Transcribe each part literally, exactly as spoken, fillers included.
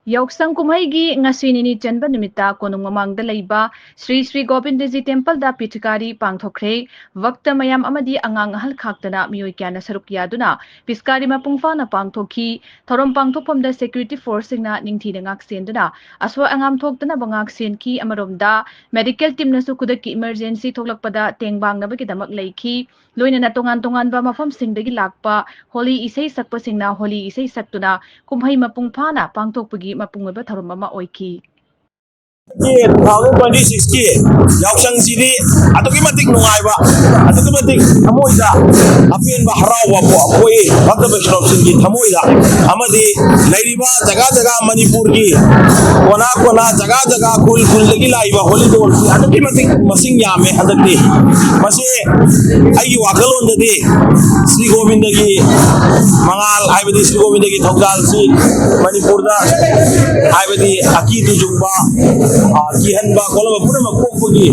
ꯌꯥꯎꯁꯪ ꯀꯨꯝꯍꯩꯒꯤ ꯉꯁꯤ ꯅꯤꯅꯤ ꯆꯟꯕ ꯅꯨꯃꯤꯠꯇ ꯀꯣꯅꯨꯡ ꯃꯃꯥꯡꯗ ꯂꯩꯕ ꯁ꯭ꯔꯤ ꯁ꯭ꯔꯤ ꯒꯣꯕꯤꯟꯗꯖꯤ ꯇꯦꯝꯄꯜꯗ ꯄꯤꯊꯀꯥꯔꯤ ꯄꯥꯡꯊꯣꯛꯈ꯭ꯔꯦ꯫ ꯚꯛꯇ ꯃꯌꯥꯝ ꯑꯃꯗꯤ ꯑꯉꯥꯡ ꯑꯍꯜ ꯈꯥꯛꯇꯅ ꯃꯤꯑꯣꯏ ꯀꯌꯥꯅ ꯁꯔꯨꯛ ꯌꯥꯗꯨꯅ ꯄꯤꯊꯀꯥꯔꯤ ꯃꯄꯨꯡ ꯐꯥꯅ ꯄꯥꯡꯊꯣꯛꯈꯤ꯫ ꯊꯧꯔꯝ ꯄꯥꯡꯊꯣꯛꯐꯝꯗ ꯁꯦꯀ꯭ꯌꯨꯔꯤꯇꯤ ꯐꯣꯔꯁꯁꯤꯡꯅ ꯅꯤꯡꯊꯤꯅ ꯉꯥꯛꯁꯦꯟꯗꯨꯅ ꯑꯁꯣꯏ ꯑꯉꯥꯝ ꯊꯣꯛꯇꯅꯕ ꯉꯥꯛꯁꯦꯟꯈꯤ꯫ ꯑꯃꯔꯣꯝꯗ ꯃꯦꯗꯤꯀꯦꯜ ꯇꯤꯝꯅꯁꯨ ꯈꯨꯗꯛꯀꯤ ꯏꯃꯔꯖꯦꯟꯁꯤ ꯊꯣꯛꯂꯛꯄꯗ ꯇꯦꯡꯕꯥꯡꯅꯕꯒꯤꯗꯃꯛ ꯂꯩꯈꯤ꯫ ꯂꯣꯏꯅꯅ ꯇꯣꯉꯥꯟ ꯇꯣꯉꯥꯟꯕ ꯃꯐꯝꯁꯤꯡꯗꯒꯤ ꯂꯥꯛꯄ ꯍꯣꯂꯤ ꯏꯁꯩ ꯁꯛꯄꯁꯤꯡꯅ ꯍꯣꯂꯤ ꯏꯁꯩ ꯁꯛꯇꯨꯅ ꯀꯨꯝꯍꯩ ꯃꯄꯨꯡ ꯐꯥꯅ ꯄꯥꯡꯊꯣꯛꯄꯒꯤ ꯃꯄꯨꯡ ꯑꯣꯏꯕ ꯊꯧꯔꯝ ꯑꯃ ꯑꯣꯏꯈꯤ꯫ ꯇꯨ ꯊꯥꯎꯖꯟ ꯇ꯭ꯋꯦꯟꯇꯤ ꯁꯤꯛꯁꯀꯤ ꯌꯥꯎꯁꯪꯁꯤꯗꯤ ꯑꯗꯨꯛꯀꯤ ꯃꯇꯤꯛ ꯅꯨꯡꯉꯥꯏꯕ, ꯑꯗꯨꯛꯀꯤ ꯃꯇꯤꯛ ꯊꯃꯣꯏꯗ ꯑꯄꯦꯟꯕ ꯍꯔꯥꯎꯕ ꯄꯣꯛꯏ ꯚꯛꯇ ꯕꯩꯁꯅꯣꯞꯁꯤꯡꯒꯤ ꯊꯃꯣꯏꯗ꯫ ꯑꯃꯗꯤ ꯂꯩꯔꯤꯕ ꯖꯒꯥ ꯖꯒꯥ ꯃꯅꯤꯄꯨꯔꯒꯤ ꯀꯣꯅꯥ ꯀꯣꯅꯥ, ꯖꯒꯥ ꯖꯒꯥ, ꯈꯨꯜ ꯈꯨꯜꯗꯒꯤ ꯂꯥꯛꯏꯕ ꯍꯣꯂꯤ ꯗꯣꯜꯁꯤ ꯑꯗꯨꯛꯀꯤ ꯃꯇꯤꯛ ꯃꯁꯤꯡ ꯌꯥꯝꯃꯦ ꯍꯟꯗꯛꯇꯤ꯫ ꯃꯁꯤ ꯑꯩꯒꯤ ꯋꯥꯈꯜꯂꯣꯟꯗꯗꯤ ꯁ꯭ꯔꯤ ꯒꯣꯕꯤꯟꯗꯒꯤ ꯃꯉꯥꯜ, ꯍꯥꯏꯕꯗꯤ ꯁ꯭ꯔꯤ ꯒꯣꯕꯤꯟꯗꯒꯤ ꯊꯧꯖꯥꯜꯁꯤ ꯃꯅꯤꯄꯨꯔꯗ, ꯍꯥꯏꯕꯗꯤ ꯑꯀꯤ ꯇꯨꯖꯨꯡꯕ, ꯑ, ꯀꯤꯍꯟꯕ ꯈꯣꯠꯍꯟꯕ ꯄꯨꯝꯅꯃꯛ ꯀꯣꯛꯄꯒꯤ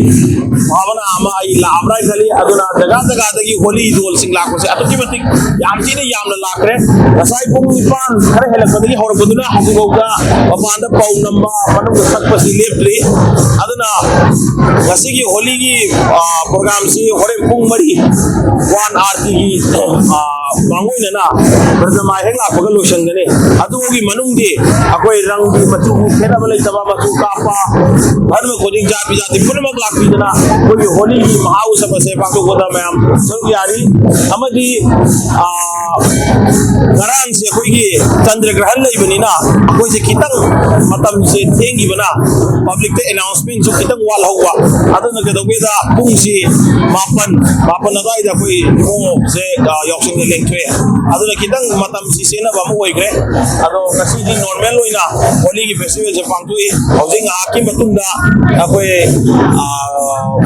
ꯚꯥꯕꯅ ꯑꯃ ꯑꯩ ꯂꯥꯛꯑꯕ꯭ꯔꯥ ꯍꯥꯏꯅ ꯈꯜꯂꯤ꯫ ꯑꯗꯨꯅ ꯖꯒꯥ ꯖꯒꯥꯗꯒꯤ ꯍꯣꯂꯤ ꯏꯗꯣꯜꯁꯤꯡ ꯂꯥꯛꯄꯁꯦ ꯑꯗꯨꯛꯀꯤ ꯃꯇꯤꯛ ꯌꯥꯝ ꯊꯤꯅ ꯌꯥꯝꯅ ꯂꯥꯛꯈ꯭ꯔꯦ꯫ ꯉꯁꯥꯏ ꯄꯨꯡ ꯅꯤꯄꯥꯟ ꯈꯔ ꯍꯦꯜꯂꯛꯄꯗꯒꯤ ꯍꯧꯔꯛꯄꯗꯨꯅ ꯍꯧꯖꯤꯛꯐꯥꯎꯗ ꯃꯄꯥꯟꯗ ꯄꯧ ꯅꯝꯕ, ꯃꯅꯨꯡꯗ ꯁꯛꯄꯁꯤ ꯂꯦꯞꯇ꯭ꯔꯤ꯫ ꯑꯗꯨꯅ ꯉꯁꯤꯒꯤ ꯍꯣꯂꯤꯒꯤ, ꯑ, ꯄ꯭ꯔꯣꯒ꯭ꯔꯥꯝꯁꯤ ꯍꯣꯔꯦꯟ ꯄꯨꯡ ꯃꯔꯤ ꯋꯥꯟ ꯑꯥꯔꯇꯤꯒꯤ, ꯑ, ꯃꯥꯡꯑꯣꯏꯅꯅ ꯕ꯭ꯔꯖꯃꯥ ꯍꯦꯛ ꯂꯥꯛꯄꯒ ꯂꯣꯏꯁꯤꯟꯒꯅꯤ꯫ ꯑꯗꯨꯒꯤ ꯃꯅꯨꯡꯗꯤ ꯑꯩꯈꯣꯏ ꯔꯪꯒꯤ ꯃꯆꯨꯒꯤ ꯈꯦꯠꯅꯕ ꯂꯩꯇꯕ, ꯃꯆꯨ ꯀꯥꯞꯄ, ꯙꯔꯃ ꯈꯨꯗꯤꯡ, ꯖꯥꯇꯤ ꯖꯥꯇꯤ ꯄꯨꯝꯅꯃꯛ ꯂꯥꯛꯄꯤꯗꯅ ꯑꯩꯈꯣꯏꯒꯤ ꯍꯣꯂꯤꯒꯤ ꯃꯍꯥ ꯎꯠꯁꯕ ꯑꯁꯦ ꯄꯥꯡꯊꯣꯛꯄꯗ ꯃꯌꯥꯝ ꯁꯔꯨꯛ ꯌꯥꯔꯤ꯫ ꯑꯃꯗꯤ, ꯑ, ꯉꯔꯥꯡꯁꯦ ꯑꯩꯈꯣꯏꯒꯤ ꯆꯟꯗ꯭ꯔ ꯒ꯭ꯔꯍꯟ ꯂꯩꯕꯅꯤꯅ ꯑꯩꯈꯣꯏꯁꯦ ꯈꯤꯇꯪ ꯃꯇꯝꯁꯦ ꯊꯦꯡꯈꯤꯕꯅ ꯄꯕ꯭ꯂꯤꯛꯇ ꯑꯦꯅꯥꯎꯟꯁꯃꯦꯟꯁꯨ ꯈꯤꯇꯪ ꯋꯥꯠꯍꯧꯕ꯫ ꯑꯗꯨꯅ ꯀꯩꯗꯧꯒꯦꯗ ꯄꯨꯡꯁꯤ ꯃꯥꯄꯟ, ꯃꯥꯄꯟ ꯑꯗꯨꯋꯥꯏꯗ ꯑꯩꯈꯣꯏ ꯏꯃꯣꯁꯦ, ꯑ, ꯌꯥꯎꯁꯪꯗ ꯂꯦꯡꯊꯣꯛꯑꯦ꯫ ꯑꯗꯨꯅ ꯈꯤꯇꯪ ꯃꯇꯝꯁꯤ ꯆꯦꯟꯅꯕ ꯑꯃ ꯑꯣꯏꯈ꯭ꯔꯦ꯫ ꯑꯗꯣ ꯉꯁꯤꯗꯤ ꯅꯣꯔꯃꯦꯜ ꯑꯣꯏꯅ ꯍꯣꯂꯤꯒꯤ ꯐꯦꯁꯇꯤꯚꯦꯜꯁꯦ ꯄꯥꯡꯊꯣꯛꯏ꯫ ꯍꯧꯖꯤꯛ ꯉꯥꯏꯍꯥꯛꯀꯤ ꯃꯇꯨꯡꯗ ꯑꯩꯈꯣꯏ, ꯑ,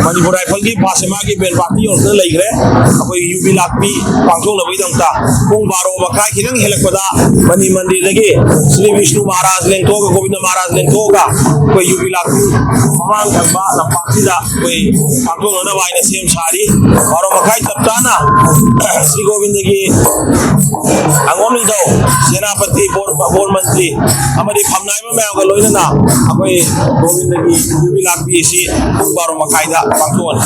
ꯃꯅꯤꯄꯨꯔ ꯔꯥꯏꯐꯜꯒꯤ ꯐꯥꯁ ꯑꯦꯝ ꯑꯥꯔꯒꯤ ꯕꯦꯟ ꯄꯥꯔꯇꯤ ꯌꯧꯔꯛꯇꯨꯅ ꯂꯩꯈ꯭ꯔꯦ꯫ ꯑꯩꯈꯣꯏ ꯌꯨꯕꯤ ꯂꯥꯛꯄꯤ ꯄꯥꯡꯊꯣꯛꯅꯕꯒꯤꯗꯃꯛꯇ꯫ ꯄꯨꯡ ꯕꯥꯔꯣ ꯃꯈꯥꯏ ꯈꯤꯇꯪ ꯍꯦꯜꯂꯛꯄꯗ ꯃꯅꯤ ꯃꯟꯗꯤꯔꯗꯒꯤ ꯁ꯭ꯔꯤ ꯕꯤꯁꯅꯨ ꯃꯍꯥꯔꯥꯖ ꯂꯦꯡꯊꯣꯛꯑꯒ, ꯒꯣꯕꯤꯟꯗ ꯃꯍꯥꯔꯥꯖ ꯂꯦꯡꯊꯣꯛꯑꯒ, ꯑꯩꯈꯣꯏ ꯌꯨꯕꯤ ꯂꯥꯛꯄꯤ ꯃꯃꯥꯡ ꯊꯪꯕ ꯂꯝꯄꯥꯛꯁꯤꯗ ꯑꯩꯈꯣꯏ ꯄꯥꯡꯊꯣꯛꯅꯅꯕ ꯍꯥꯏꯅ ꯁꯦꯝ ꯁꯥꯔꯤ꯫ ꯕꯥꯔꯣ ꯃꯈꯥꯏ ꯆꯞ ꯆꯥꯅ ꯁ꯭ꯔꯤ ꯒꯣꯕꯤꯟꯗꯒꯤ ꯑꯉꯣꯝ ꯅꯤꯡꯊꯧ, ꯁꯦꯅꯥꯄꯇꯤ, ꯕꯣꯔ, ꯕꯣꯔ ꯃꯟꯇ꯭ꯔꯤ ꯑꯃꯗꯤ ꯐꯝꯅꯥꯏꯕ ꯃꯌꯥꯝꯒ ꯂꯣꯏꯅꯅ ꯑꯩꯈꯣꯏ ꯒꯣꯕꯤꯟꯗꯒꯤ ꯌꯨꯕꯤ ꯂꯥꯛꯄꯤ ꯑꯁꯤ ꯄꯨꯡ ꯕꯥꯔꯣ ꯃꯈꯥꯏꯗ ꯄꯥꯡꯊꯣꯛꯑꯅꯤ꯫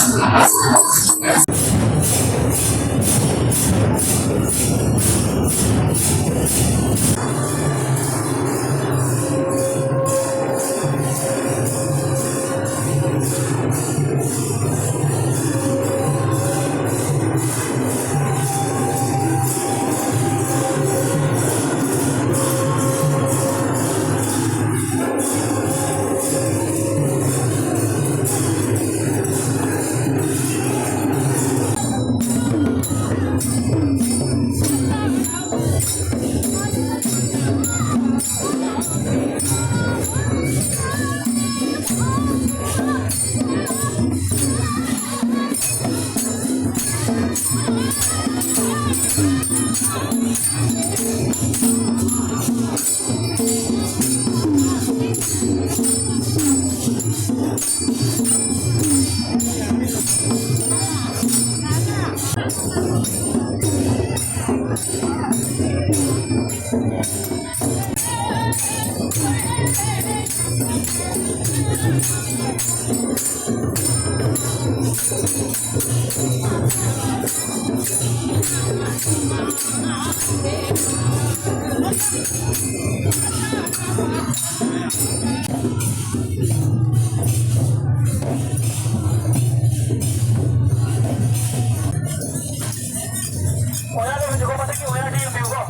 ꯑꯣꯖꯥꯗꯣ ꯍꯧꯖꯤꯛꯐꯥꯎ ꯃꯊꯛꯀꯤ ꯑꯣꯖꯥꯗ ꯌꯦꯡꯕꯤꯌꯨꯀꯣ꯫ ꯑ,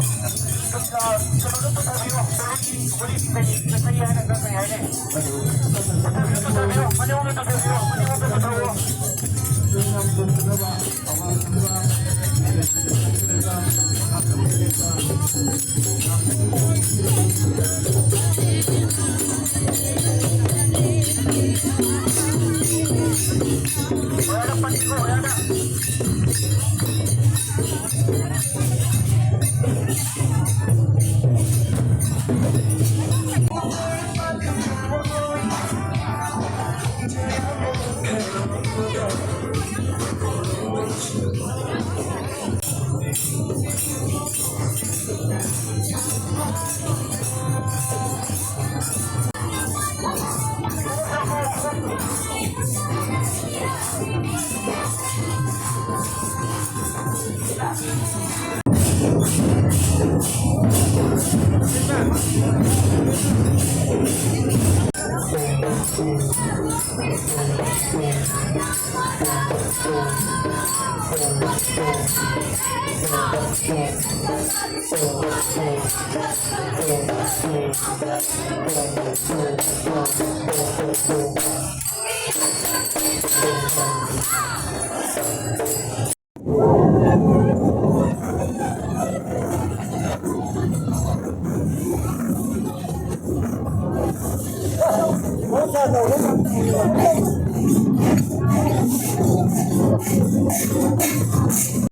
ꯀꯩꯅꯣꯗꯣ ꯄꯨꯊꯕꯤꯌꯣ꯫ ꯒꯨꯂꯤ, ꯒꯨꯂꯤ ꯀꯩ, ꯀꯩ ꯍꯥꯏꯅ ꯀꯔꯤ ꯍꯥꯏꯅꯤ? ꯄꯨꯊꯕꯤꯌꯣ, ꯄꯨꯊꯕꯤꯌꯣ꯫ ꯃꯅꯤꯡꯂꯣꯝꯗ ꯄꯨꯊꯕꯤꯌꯣ, ꯃꯅꯤꯡꯂꯣꯝꯗ ꯄꯨꯊꯕꯤꯌꯣ꯫